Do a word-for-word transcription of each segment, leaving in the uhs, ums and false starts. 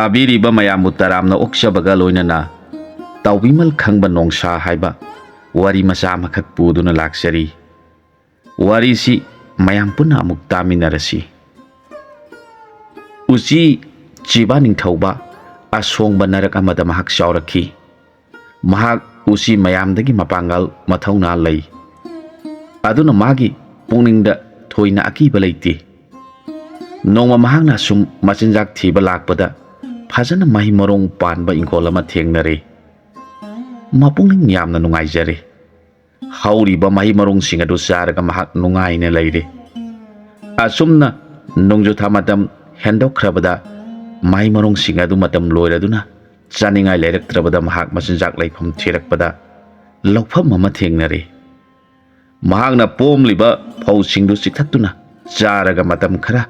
ꯇꯥꯕꯤꯔꯤꯕ ꯃꯌꯥꯝꯕꯨ ꯇꯔꯥꯝꯅ ꯑꯣꯛꯆꯕꯒ ꯂꯣꯏꯅꯅ ꯇꯥꯎꯕꯤꯃꯜ ꯈꯪꯕ ꯅꯣꯡꯁꯥ ꯍꯥꯏꯕ ꯋꯥꯔꯤ ꯃꯆꯥ ꯑꯃꯈꯛ ꯄꯨꯗꯨꯅ ꯂꯥꯛꯆꯔꯤ꯫ ꯋꯥꯔꯤꯁꯤ ꯃꯌꯥꯝ ꯄꯨꯟꯅ ꯑꯃꯨꯛ ꯇꯥꯃꯤꯟꯅꯔꯁꯤ꯫ ꯎꯆꯤ ꯆꯤꯕꯥ ꯅꯤꯡꯊꯧꯕ ꯑꯁꯣꯡꯕ ꯅꯔꯛ ꯑꯃꯗ ꯃꯍꯥꯛ ꯆꯥꯎꯔꯛꯈꯤ꯫ ꯃꯍꯥꯛ ꯎꯆꯤ ꯃꯌꯥꯝꯗꯒꯤ ꯃꯄꯥꯡꯒꯜ ꯃꯊꯧꯅꯥ ꯂꯩ꯫ ꯑꯗꯨꯅ ꯃꯥꯒꯤ ꯄꯨꯛꯅꯤꯡꯗ ꯊꯣꯏꯅ ꯑꯀꯤꯕ ꯂꯩꯇꯦ꯫ ꯅꯣꯡꯃ ꯃꯍꯥꯛꯅ ꯁꯨꯝ ꯃꯆꯤꯟꯖꯥꯛ ꯊꯤꯕ ꯂꯥꯛꯄꯗ ꯐꯖꯅ ꯃꯍꯩ ꯃꯔꯣꯡ ꯄꯥꯟꯕ ꯏꯪꯈꯣꯜ ꯑꯃ ꯊꯦꯡꯅꯔꯦ꯫ ꯃꯄꯨꯛꯅꯤꯡ ꯌꯥꯝꯅ ꯅꯨꯡꯉꯥꯏꯖꯔꯦ꯫ ꯍꯧꯔꯤꯕ ꯃꯍꯩ ꯃꯔꯣꯡꯁꯤꯡ ꯑꯗꯨ ꯆꯥꯔꯒ ꯃꯍꯥꯛ ꯅꯨꯡꯉꯥꯏꯅ ꯂꯩꯔꯦ꯫ ꯑꯁꯨꯝꯅ ꯅꯣꯡꯖꯨ ꯊꯥ ꯃꯇꯝ ꯍꯦꯟꯗꯣꯛꯈ꯭ꯔꯕꯗ ꯃꯍꯩ ꯃꯔꯣꯡꯁꯤꯡ ꯑꯗꯨ ꯃꯇꯝ ꯂꯣꯏꯔꯗꯨꯅ ꯆꯥꯅꯤꯡꯉꯥꯏ ꯂꯩꯔꯛꯇ꯭ꯔꯕꯗ ꯃꯍꯥꯛ ꯃꯆꯤꯟꯖꯥꯛ ꯂꯩꯐꯝ ꯊꯤꯔꯛꯄꯗ ꯂꯧꯐꯝ ꯑꯃ ꯊꯦꯡꯅꯔꯦ꯫ ꯃꯍꯥꯛꯅ ꯄꯣꯝꯂꯤꯕ ꯐꯧꯁꯤꯡꯗꯨ ꯆꯤꯛꯊꯠꯇꯨꯅ ꯆꯥꯔꯒ ꯃꯇꯝ ꯈꯔ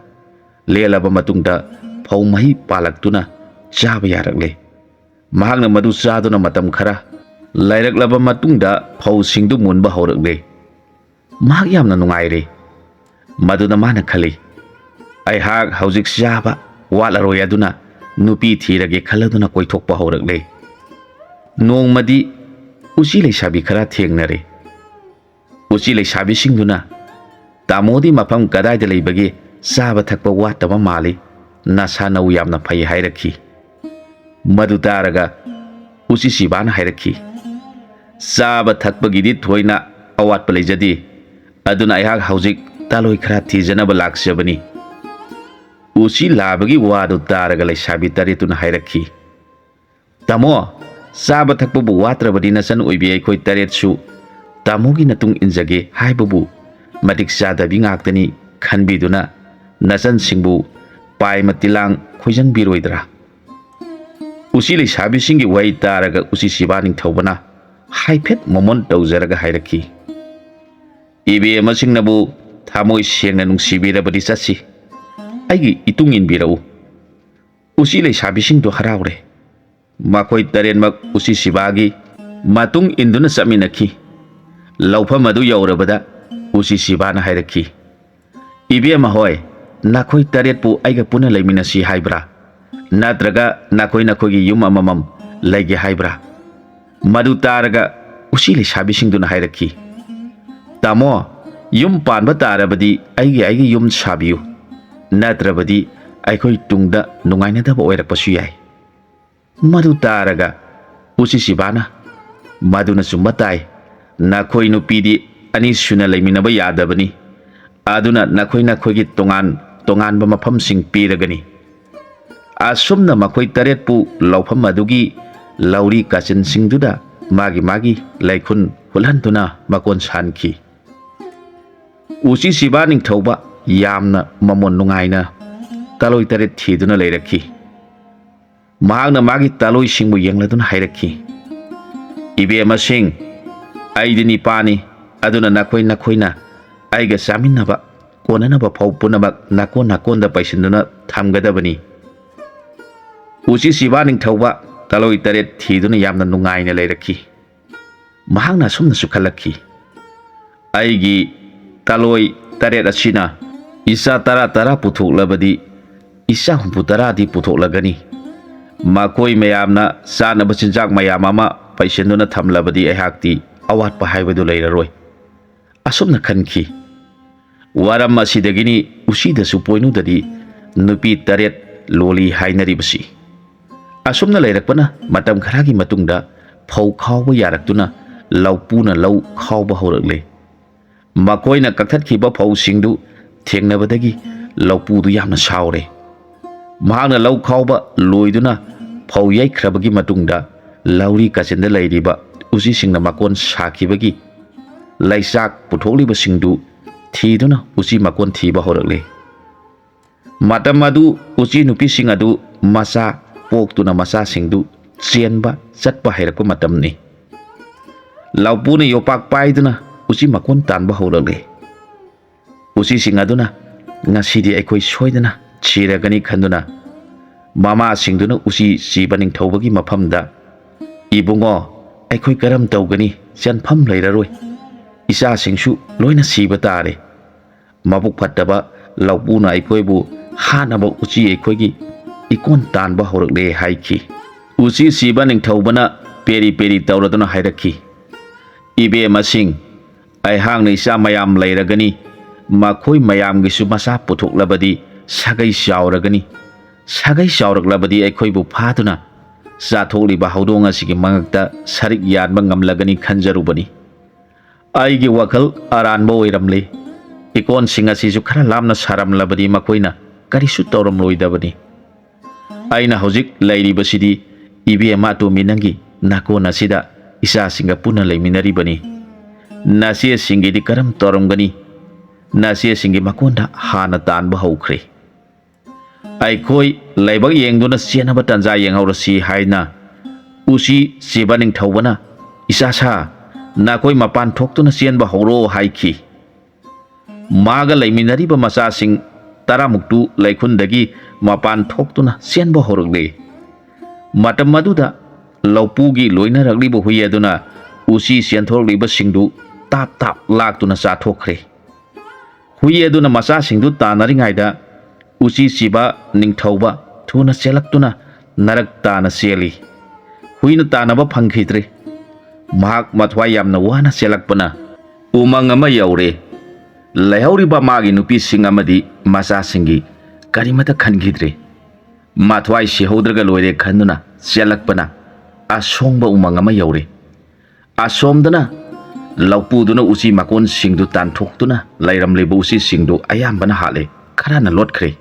ꯂꯦꯜꯂꯕ ꯃꯇꯨꯡꯗ ꯐꯧ ꯃꯍꯩ ꯄꯥꯜꯂꯛꯇꯨꯅ ꯆꯥꯕ ꯌꯥꯔꯛꯂꯦ꯫ ꯃꯍꯥꯛꯅ ꯃꯗꯨ ꯆꯥꯗꯨꯅ ꯃꯇꯝ ꯈꯔ ꯂꯩꯔꯛꯂꯕ ꯃꯇꯨꯡꯗ ꯐꯧꯁꯤꯡꯗꯨ ꯃꯨꯟꯕ ꯍꯧꯔꯛꯂꯦ꯫ ꯃꯍꯥꯛ ꯌꯥꯝꯅ ꯅꯨꯡꯉꯥꯏꯔꯦ꯫ ꯃꯗꯨꯗ ꯃꯥꯅ ꯈꯜꯂꯤ, "ꯑꯩꯍꯥꯛ ꯍꯧꯖꯤꯛ ꯆꯥꯕ ꯋꯥꯠꯂꯔꯣꯏ, ꯑꯗꯨꯅ ꯅꯨꯄꯤ ꯊꯤꯔꯒꯦ" ꯈꯜꯂꯗꯨꯅ ꯀꯣꯏꯊꯣꯛꯄ ꯍꯧꯔꯛꯂꯦ꯫ ꯅꯣꯡꯃꯗꯤ ꯎꯆꯤ ꯂꯩꯁꯥꯕꯤ ꯈꯔ ꯊꯦꯡꯅꯔꯦ꯫ ꯎꯆꯤ ꯂꯩꯁꯥꯕꯤꯁꯤꯡꯗꯨꯅ, "ꯇꯥꯃꯣꯗꯤ ꯃꯐꯝ ꯀꯗꯥꯏꯗ ꯂꯩꯕꯒꯦ? ꯆꯥꯕ ꯊꯛꯄ ꯋꯥꯠꯇꯕ ꯃꯥꯜꯂꯤ, ꯅꯁꯥ ꯅꯎ ꯌꯥꯝꯅ ꯐꯩ" ꯍꯥꯏꯔꯛꯈꯤ꯫ ꯃꯗꯨ ꯇꯥꯔꯒ ꯎꯆꯤ ꯁꯤꯕꯥꯅ ꯍꯥꯏꯔꯛꯈꯤ, "ꯆꯥꯕ ꯊꯛꯄꯒꯤꯗꯤ ꯊꯣꯏꯅ ꯑꯋꯥꯠꯄ ꯂꯩꯖꯗꯦ, ꯑꯗꯨꯅ ꯑꯩꯍꯥꯛ ꯍꯧꯖꯤꯛ ꯇꯥꯂꯣꯏ ꯈꯔ ꯊꯤꯖꯅꯕ ꯂꯥꯛꯆꯕꯅꯤ"꯫ ꯎꯆꯤ ꯂꯥꯕꯒꯤ ꯋꯥꯗꯨ ꯇꯥꯔꯒ ꯂꯩꯁꯥꯕꯤ ꯇꯔꯦꯠꯇꯨꯅ ꯍꯥꯏꯔꯛꯈꯤ, "ꯇꯥꯃꯣ, ꯆꯥꯕ ꯊꯛꯄꯕꯨ ꯋꯥꯠꯇ꯭ꯔꯕꯗꯤ ꯅꯆꯟ ꯑꯣꯏꯕꯤ ꯑꯩꯈꯣꯏ ꯇꯔꯦꯠꯁꯨ ꯇꯥꯃꯣꯒꯤ ꯃꯇꯨꯡ ꯏꯟꯖꯒꯦ ꯍꯥꯏꯕꯕꯨ ꯃꯇꯤꯛ ꯆꯥꯗꯕꯤ ꯉꯥꯛꯇꯅꯤ ꯈꯟꯕꯤꯗꯨꯅ ꯅꯆꯟꯁꯤꯡꯕꯨ ꯄꯥꯏ ꯃꯇꯤꯂꯥꯡ ꯈꯣꯏꯖꯟꯕꯤꯔꯣꯏꯗ꯭ꯔꯥ?" ꯎꯆꯤ ꯂꯩꯁꯥꯕꯤꯁꯤꯡꯒꯤ ꯋꯥꯍꯩ ꯇꯥꯔꯒ ꯎꯆꯤ ꯁꯤꯕꯥ ꯅꯤꯡꯊꯧꯕꯅ ꯍꯥꯏꯐꯦꯠ ꯃꯣꯃꯣꯟ ꯇꯧꯖꯔꯒ ꯍꯥꯏꯔꯛꯈꯤ, "ꯏꯕꯦꯝꯃꯁꯤꯡꯅꯕꯨ ꯊꯃꯣꯏ ꯁꯦꯡꯅ ꯅꯨꯡꯁꯤꯕꯤꯔꯕꯗꯤ ꯆꯠꯁꯤ꯫ ꯑꯩꯒꯤ ꯏꯇꯨꯡ ꯏꯟꯕꯤꯔꯛꯎ"꯫ ꯎꯆꯤ ꯂꯩꯁꯥꯕꯤꯁꯤꯡꯗꯨ ꯍꯔꯥꯎꯔꯦ꯫ ꯃꯈꯣꯏ ꯇꯔꯦꯠꯃꯛ ꯎꯆꯤ ꯁꯤꯕꯥꯒꯤ ꯃꯇꯨꯡ ꯏꯟꯗꯨꯅ ꯆꯠꯃꯤꯟꯅꯈꯤ꯫ ꯂꯧꯐꯝ ꯑꯗꯨ ꯌꯧꯔꯕꯗ ꯎꯆꯤ ꯁꯤꯕꯥꯅ ꯍꯥꯏꯔꯛꯈꯤ, "ꯏꯕꯦꯝꯃ ꯍꯣꯏ, ꯅꯈꯣꯏ ꯇꯔꯦꯠꯄꯨ ꯑꯩꯒ ꯄꯨꯟꯅ ꯂꯩꯃꯤꯟꯅꯁꯤ ꯍꯥꯏꯕ꯭ꯔꯥ? ꯅꯠꯇ꯭ꯔꯒ ꯅꯈꯣꯏ ꯅꯈꯣꯏꯒꯤ ꯌꯨꯝ ꯑꯃꯃꯝ ꯂꯩꯒꯦ ꯍꯥꯏꯕ꯭ꯔꯥ?" ꯃꯗꯨ ꯇꯥꯔꯒ ꯎꯆꯤ ꯂꯩꯁꯥꯕꯤꯁꯤꯡꯗꯨꯅ ꯍꯥꯏꯔꯛꯈꯤ, "ꯇꯥꯃꯣ, ꯌꯨꯝ ꯄꯥꯟꯕ ꯇꯥꯔꯕꯗꯤ ꯑꯩꯒꯤ ꯑꯩꯒꯤ ꯌꯨꯝ ꯁꯥꯕꯤꯌꯨ, ꯅꯠꯇ꯭ꯔꯕꯗꯤ ꯑꯩꯈꯣꯏ ꯇꯨꯡꯗ ꯅꯨꯡꯉꯥꯏꯅꯗꯕ ꯑꯣꯏꯔꯛꯄꯁꯨ ꯌꯥꯏ꯫" ꯃꯗꯨ ꯇꯥꯔꯒ ꯎꯆꯤ ꯁꯤꯕꯥꯅ, "ꯃꯗꯨꯅ ꯆꯨꯝꯕ ꯇꯥꯏ꯫ ꯅꯈꯣꯏ ꯅꯨꯄꯤꯗꯤ ꯑꯅꯤ ꯁꯨꯅ ꯂꯩꯃꯤꯟꯅꯕ ꯌꯥꯗꯕꯅꯤ꯫ ꯑꯗꯨꯅ ꯅꯈꯣꯏ ꯅꯈꯣꯏꯒꯤ ꯇꯣꯉꯥꯟ ꯇꯣꯉꯥꯟꯕ ꯃꯐꯝꯁꯤꯡ ꯄꯤꯔꯒꯅꯤ꯫ ꯑꯁꯨꯝꯅ ꯃꯈꯣꯏ ꯇꯔꯦꯠꯄꯨ ꯂꯧꯐꯝ ꯑꯗꯨꯒꯤ ꯂꯧꯔꯤ ꯀꯥꯆꯤꯟꯁꯤꯡꯗꯨꯗ ꯃꯥꯒꯤ ꯃꯥꯒꯤ ꯂꯩꯈꯨꯟ ꯍꯨꯠꯍꯟꯗꯨꯅ ꯃꯀꯣꯟ ꯁꯥꯟꯈꯤ꯫ ꯎꯆꯤ ꯁꯤꯕꯥ ꯅꯤꯡꯊꯧꯕ ꯌꯥꯝꯅ ꯃꯃꯣꯟ ꯅꯨꯡꯉꯥꯏꯅ ꯇꯂꯣꯏ ꯇꯔꯦꯠ ꯊꯤꯗꯨꯅ ꯂꯩꯔꯛꯈꯤ꯫ ꯃꯍꯥꯛꯅ ꯃꯥꯒꯤ ꯇꯂꯣꯏꯁꯤꯡꯕꯨ ꯌꯦꯡꯂꯗꯨꯅ ꯍꯥꯏꯔꯛꯈꯤ, "ꯏꯕꯦꯝꯃꯁꯤꯡ, ꯑꯩꯗꯤ ꯅꯤꯄꯥꯅꯤ, ꯑꯗꯨꯅ ꯅꯈꯣꯏ ꯅꯈꯣꯏꯅ ꯑꯩꯒ ꯆꯥꯃꯤꯟꯅꯕ ꯀꯣꯟꯅꯅꯕ ꯐꯧ ꯄꯨꯝꯅꯃꯛ ꯅꯥꯀꯣꯟ ꯅꯥꯀꯣꯟꯗ ꯄꯩꯁꯤꯟꯗꯨꯅ ꯊꯝꯒꯗꯕꯅꯤ꯫" ꯎꯆꯤ ꯁꯤꯕꯥ ꯅꯤꯡꯊꯧꯕ ꯇꯂꯣꯏ ꯇꯔꯦꯠ ꯊꯤꯗꯨꯅ ꯌꯥꯝꯅ ꯅꯨꯡꯉꯥꯏꯅ ꯂꯩꯔꯛꯈꯤ꯫ ꯃꯍꯥꯛꯅ ꯑꯁꯨꯝꯅꯁꯨ ꯈꯜꯂꯛꯈꯤ, "ꯑꯩꯒꯤ ꯇꯂꯣꯏ ꯇꯔꯦꯠ ꯑꯁꯤꯅ ꯏꯆꯥ ꯇꯔꯥ ꯇꯔꯥ ꯄꯨꯊꯣꯛꯂꯕꯗꯤ ꯏꯆꯥ ꯍꯨꯝꯐꯨ ꯇꯔꯥꯗꯤ ꯄꯨꯊꯣꯛꯂꯒꯅꯤ꯫ ꯃꯈꯣꯏ ꯃꯌꯥꯝꯅ ꯆꯥꯅꯕ ꯆꯤꯟꯖꯥꯛ ꯃꯌꯥꯝ ꯑꯃ ꯄꯩꯁꯤꯟꯗꯨꯅ ꯊꯝꯂꯕꯗꯤ ꯑꯩꯍꯥꯛꯇꯤ ꯑꯋꯥꯠꯄ ꯍꯥꯏꯕꯗꯨ ꯂꯩꯔꯔꯣꯏ꯫" ꯑꯁꯨꯝꯅ ꯈꯟꯈꯤ꯫ ꯋꯥꯔꯝ ꯑꯁꯤꯗꯒꯤꯅꯤ ꯎꯆꯤꯗꯁꯨ ꯄꯣꯏꯅꯨꯗꯗꯤ ꯅꯨꯄꯤ ꯇꯔꯦꯠ ꯂꯣꯜꯂꯤ ꯍꯥꯏꯅꯔꯤꯕꯁꯤ꯫ ꯑꯁꯨꯝꯅ ꯂꯩꯔꯛꯄꯅ ꯃꯇꯝ ꯈꯔꯒꯤ ꯃꯇꯨꯡꯗ ꯐꯧ ꯈꯥꯎꯕ ꯌꯥꯔꯛꯇꯨꯅ ꯂꯧꯄꯨꯅ ꯂꯧ ꯈꯥꯎꯕ ꯍꯧꯔꯛꯂꯦ꯫ ꯃꯈꯣꯏꯅ ꯀꯛꯊꯠꯈꯤꯕ ꯐꯧꯁꯤꯡꯗꯨ ꯊꯦꯡꯅꯕꯗꯒꯤ ꯂꯧꯄꯨꯗꯨ ꯌꯥꯝꯅ ꯁꯥꯎꯔꯦ꯫ ꯃꯍꯥꯛꯅ ꯂꯧ ꯈꯥꯎꯕ ꯂꯣꯏꯗꯨꯅ ꯐꯧ ꯌꯩꯈ꯭ꯔꯕꯒꯤ ꯃꯇꯨꯡꯗ ꯂꯧꯔꯤ ꯀꯥꯆꯤꯟꯗ ꯂꯩꯔꯤꯕ ꯎꯆꯤꯁꯤꯡꯅ ꯃꯀꯣꯟ ꯁꯥꯈꯤꯕꯒꯤ ꯂꯩꯆꯥꯛ ꯄꯨꯊꯣꯛꯂꯤꯕꯁꯤꯡꯗꯨ ꯊꯤꯗꯨꯅ ꯎꯆꯤ ꯃꯀꯣꯟ ꯊꯤꯕ ꯍꯧꯔꯛꯂꯦ꯫ ꯃꯇꯝ ꯑꯗꯨ ꯎꯆꯤ ꯅꯨꯄꯤꯁꯤꯡ ꯑꯗꯨ ꯃꯆꯥ ꯄꯣꯛꯇꯨꯅ ꯃꯆꯥꯁꯤꯡꯗꯨ ꯆꯦꯟꯕ ꯆꯠꯄ ꯍꯩꯔꯛꯄ ꯃꯇꯝꯅꯤ꯫ ꯂꯧꯄꯨꯅ ꯌꯣꯄꯥꯛ ꯄꯥꯏꯗꯨꯅ ꯎꯆꯤ ꯃꯀꯣꯟ ꯇꯥꯟꯕ ꯍꯧꯔꯛꯂꯦ꯫ ꯎꯆꯤꯁꯤꯡ ꯑꯗꯨꯅ, "ꯉꯁꯤꯗꯤ ꯑꯩꯈꯣꯏ ꯁꯣꯏꯗꯅ ꯁꯤꯔꯒꯅꯤ" ꯈꯟꯗꯨꯅ ꯃꯃꯥꯁꯤꯡꯗꯨꯅ ꯎꯆꯤ ꯁꯤꯕ ꯅꯤꯡꯊꯧꯕꯒꯤ ꯃꯐꯝꯗ, "ꯏꯕꯨꯡꯉꯣ, ꯑꯩꯈꯣꯏ ꯀꯔꯝ ꯇꯧꯒꯅꯤ? ꯆꯦꯟꯐꯝ ꯂꯩꯔꯔꯣꯏ꯫ ꯏꯆꯥꯁꯤꯡꯁꯨ ꯂꯣꯏꯅ ꯁꯤꯕ ꯇꯥꯔꯦ꯫ ꯃꯕꯨꯛ ꯐꯠꯇꯕ ꯂꯧꯄꯨꯅ ꯑꯩꯈꯣꯏꯕꯨ ꯍꯥꯠꯅꯕ ꯎꯆꯤ ꯑꯩꯈꯣꯏꯒꯤ ꯏꯀꯣꯟ ꯇꯥꯟꯕ ꯍꯧꯔꯛꯂꯦ ꯍꯥꯏꯈꯤ꯫ ꯎꯆꯤ ꯁꯤꯕ ꯅꯤꯡꯊꯧꯕꯅ ꯄꯦꯔꯤ ꯄꯦꯔꯤ ꯇꯧꯔꯗꯨꯅ ꯍꯥꯏꯔꯛꯈꯤ, "ꯏꯕꯦꯝꯃꯁꯤꯡ, ꯑꯩꯍꯥꯛꯅ ꯏꯆꯥ ꯃꯌꯥꯝ ꯂꯩꯔꯒꯅꯤ, ꯃꯈꯣꯏ ꯃꯌꯥꯝꯒꯤꯁꯨ ꯃꯆꯥ ꯄꯨꯊꯣꯛꯂꯕꯗꯤ ꯁꯥꯒꯩ ꯆꯥꯎꯔꯒꯅꯤ꯫ ꯁꯥꯒꯩ ꯆꯥꯎꯔꯛꯂꯕꯗꯤ ꯑꯩꯈꯣꯏꯕꯨ ꯐꯥꯗꯨꯅ ꯆꯥꯊꯣꯛꯂꯤꯕ ꯍꯧꯗꯣꯡ ꯑꯁꯤꯒꯤ ꯃꯉꯛꯇ ꯁꯔꯤꯛ ꯌꯥꯟꯕ ꯉꯝꯂꯒꯅꯤ ꯈꯟꯖꯔꯨꯕꯅꯤ꯫ ꯑꯩꯒꯤ ꯋꯥꯈꯜ ꯑꯔꯥꯟꯕ ꯑꯣꯏꯔꯝꯂꯦ꯫ ꯏꯀꯣꯟꯁꯤꯡ ꯑꯁꯤꯁꯨ ꯈꯔ ꯂꯥꯞꯅ ꯁꯥꯔꯝꯂꯕꯗꯤ ꯃꯈꯣꯏꯅ ꯀꯔꯤꯁꯨ ꯇꯧꯔꯝꯂꯣꯏꯗꯕꯅꯤ꯫ ꯑꯩꯅ ꯍꯧꯖꯤꯛ ꯂꯩꯔꯤꯕꯁꯤꯗꯤ ꯏꯕꯦꯝꯃ ꯑꯇꯣꯝꯕꯤ ꯅꯪꯒꯤ ꯅꯥꯀꯣꯟ ꯑꯁꯤꯗ ꯏꯆꯥꯁꯤꯡꯒ ꯄꯨꯟꯅ ꯂꯩꯃꯤꯟꯅꯔꯤꯕꯅꯤ꯫ ꯅꯆꯦꯁꯤꯡꯒꯤꯗꯤ ꯀꯔꯝ ꯇꯧꯔꯝꯒꯅꯤ? ꯅꯆꯦꯁꯤꯡꯒꯤ ꯃꯀꯣꯟꯗ ꯍꯥꯟꯅ ꯇꯥꯟꯕ ꯍꯧꯈ꯭ꯔꯦ꯫ ꯑꯩꯈꯣꯏ ꯂꯥꯏꯕꯛ ꯌꯦꯡꯗꯨꯅ ꯆꯦꯟꯅꯕ ꯇꯥꯟꯖꯥ ꯌꯦꯡꯍꯧꯔꯁꯤ" ꯍꯥꯏꯅ ꯎꯆꯤ ꯁꯤꯕ ꯅꯤꯡꯊꯧꯕꯅ, "ꯏꯆꯥ ꯁꯥ, ꯅꯈꯣꯏ ꯃꯄꯥꯟ ꯊꯣꯛꯇꯨꯅ ꯆꯦꯟꯕ ꯍꯧꯔꯣ" ꯍꯥꯏꯈꯤ꯫ ꯃꯥꯒ ꯂꯩꯃꯤꯟꯅꯔꯤꯕ ꯃꯆꯥꯁꯤꯡ ꯇꯔꯥꯃꯨꯛꯇꯨ ꯂꯩꯈꯨꯟꯗꯒꯤ ꯃꯄꯥꯟ ꯊꯣꯛꯇꯨꯅ ꯆꯦꯟꯕ ꯍꯧꯔꯛꯂꯦ꯫ ꯃꯇꯝ ꯑꯗꯨꯗ ꯂꯧꯄꯨꯒꯤ ꯂꯣꯏꯅꯔꯛꯂꯤꯕ ꯍꯨꯏ ꯑꯗꯨꯅ ꯎꯆꯤ ꯆꯦꯟꯊꯣꯔꯛꯂꯤꯕꯁꯤꯡꯗꯨ ꯇꯥꯞ ꯇꯥꯞ ꯂꯥꯛꯇꯨꯅ ꯆꯥꯊꯣꯛꯈ꯭ꯔꯦ꯫ ꯍꯨꯏ ꯑꯗꯨꯅ ꯃꯆꯥꯁꯤꯡꯗꯨ ꯇꯥꯟꯅꯔꯤꯉꯩꯗ ꯎꯆꯤ ꯁꯤꯕ ꯅꯤꯡꯊꯧꯕ ꯊꯨꯅ ꯆꯦꯜꯂꯛꯇꯨꯅ ꯅꯔꯛ ꯇꯥꯅ ꯆꯦꯜꯂꯤ꯫ ꯍꯨꯏꯅ ꯇꯥꯟꯅꯕ ꯐꯪꯈꯤꯗ꯭ꯔꯦ꯫ ꯃꯍꯥꯛ ꯃꯊ꯭ꯋꯥꯏ ꯌꯥꯝꯅ ꯋꯥꯅ ꯆꯦꯜꯂꯛꯄꯅ ꯎꯃꯪ ꯑꯃ ꯌꯧꯔꯦ꯫ ꯂꯩꯍꯧꯔꯤꯕ ꯃꯥꯒꯤ ꯅꯨꯄꯤꯁꯤꯡ ꯑꯃꯗꯤ ꯃꯆꯥꯁꯤꯡꯒꯤ ꯀꯔꯤꯃꯠꯇ ꯈꯟꯈꯤꯗ꯭ꯔꯦ꯫ ꯃꯊ꯭ꯋꯥꯏ ꯁꯤꯍꯧꯗ꯭ꯔꯒ ꯂꯣꯏꯔꯦ ꯈꯟꯗꯨꯅ ꯆꯦꯜꯂꯛꯄꯅ ꯑꯁꯣꯡꯕ ꯎꯃꯪ ꯑꯃ ꯌꯧꯔꯦ꯫ ꯑꯁꯣꯝꯗꯅ ꯂꯧꯄꯨꯗꯨꯅ ꯎꯆꯤ ꯃꯀꯣꯟꯁꯤꯡꯗꯨ ꯇꯥꯟꯊꯣꯛꯇꯨꯅ ꯂꯩꯔꯝꯂꯤꯕ ꯎꯆꯤꯁꯤꯡꯗꯨ ꯑꯌꯥꯝꯕꯅ ꯍꯥꯠꯂꯦ, ꯈꯔꯅ ꯂꯣꯠꯈ꯭ꯔꯦ꯫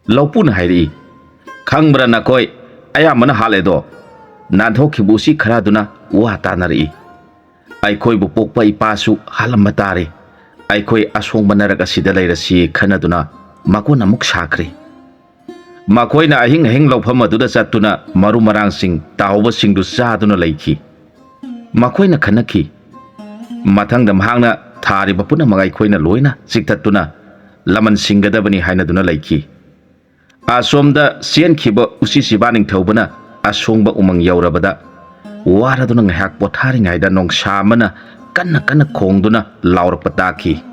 ꯂꯧꯄꯨꯅ ꯍꯥꯏꯔꯛꯏ, "ꯈꯪꯕ꯭ꯔꯥ ꯅꯈꯣꯏ, ꯑꯌꯥꯝꯕꯅ ꯍꯥꯠꯂꯦꯗꯣ꯫ ꯅꯥꯟꯊꯣꯛꯈꯤꯕ ꯎꯆꯤ ꯈꯔꯗꯨꯅ ꯋꯥ ꯇꯥꯅꯔꯛꯏ꯫ ꯑꯩꯈꯣꯏꯕꯨ ꯄꯣꯛꯄ ꯏꯄꯥꯁꯨ ꯍꯥꯠꯂꯝꯕ ꯇꯥꯔꯦ꯫ ꯑꯩꯈꯣꯏ ꯑꯁꯣꯡꯕ ꯅꯔꯛ ꯑꯁꯤꯗ ꯂꯩꯔꯁꯤ" ꯈꯟꯅꯗꯨꯅ ꯃꯀꯣꯟ ꯑꯃꯨꯛ ꯁꯥꯈ꯭ꯔꯦ꯫ ꯃꯈꯣꯏꯅ ꯑꯍꯤꯡ ꯑꯍꯤꯡ ꯂꯧꯐꯝ ꯑꯗꯨꯗ ꯆꯠꯇꯨꯅ ꯃꯔꯨ ꯃꯔꯥꯡꯁꯤꯡ ꯇꯥꯍꯧꯕꯁꯤꯡꯗꯨ ꯆꯥꯗꯨꯅ ꯂꯩꯈꯤ꯫ ꯃꯈꯣꯏꯅ ꯈꯟꯅꯈꯤ, "ꯃꯊꯪꯗ ꯃꯍꯥꯛꯅ ꯊꯥꯔꯤꯕ ꯄꯨꯝꯅꯃꯛ ꯑꯩꯈꯣꯏꯅ ꯂꯣꯏꯅ ꯆꯤꯛꯊꯠꯇꯨꯅ ꯂꯃꯟ ꯁꯤꯡꯒꯗꯕꯅꯤ" ꯍꯥꯏꯅꯗꯨꯅ ꯂꯩꯈꯤ꯫ ꯑꯁꯣꯝꯗ ꯆꯦꯟꯈꯤꯕ ꯎꯆꯤ ꯁꯤꯕꯥ ꯅꯤꯡꯊꯧꯕꯅ ꯑꯁꯣꯡꯕ ꯎꯃꯪ ꯌꯧꯔꯕꯗ ꯋꯥꯔꯗꯨꯅ ꯉꯥꯏꯍꯥꯛ ꯄꯣꯊꯥꯔꯤꯉꯩꯗ ꯅꯣꯡꯁꯥ ꯑꯃꯅ ꯀꯟꯅ ꯀꯟꯅ ꯈꯣꯡꯗꯨꯅ ꯂꯥꯎꯔꯛꯄ ꯇꯥꯈꯤ꯫